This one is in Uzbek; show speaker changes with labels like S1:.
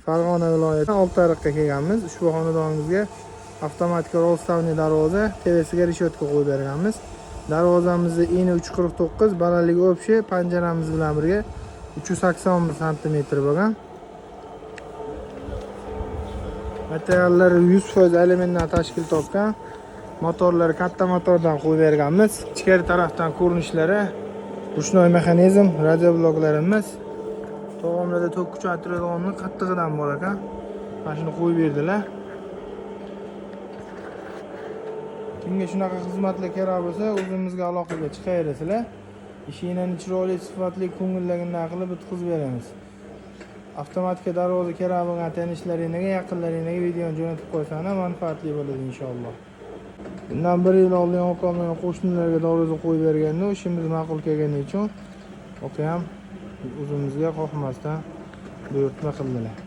S1: Farg'ona viloyati Oltiariqqa kelganmiz. Ushbu xonadonimizga avtomatik rolstavniy darvoza, TVsiga reshotka qo'yib berganmiz. Darvozamizni eni 3.49, balandligi общий panjaramiz bilan birga 380 sm bo'lgan. Materiallari 100% alyumindan tashkil topgan. Motorlari katta motordan qo'yib berganmiz. Ichkari tarafdan ko'rinishlari ручной mexanizm, radio bloklarimiz. To'g'onlarda tok kuchaytiradiganni qattig'idan bor ekan. Mana shuni qo'yib berdilar. Kimga shunaqa xizmatlar kerak bo'lsa, o'zimizga aloqaga chiqaverasizlar. Ishinglarni chiroyli, sifatli, ko'ngillagidan qilib bitkazib beramiz. Avtomatika darvoza kerak bo'lgan tanishlaringizga, yaqinlaringizga videoni jo'natib qo'ysanglar manfaatli bo'ladi inshaalloh. Bundan bir yil oldin akam bilan qo'shnilarga darvoza qo'yib berganda ishimiz ma'qul kelgani uchun akam o'zimizga qoqmasdan buyurtma qildilar.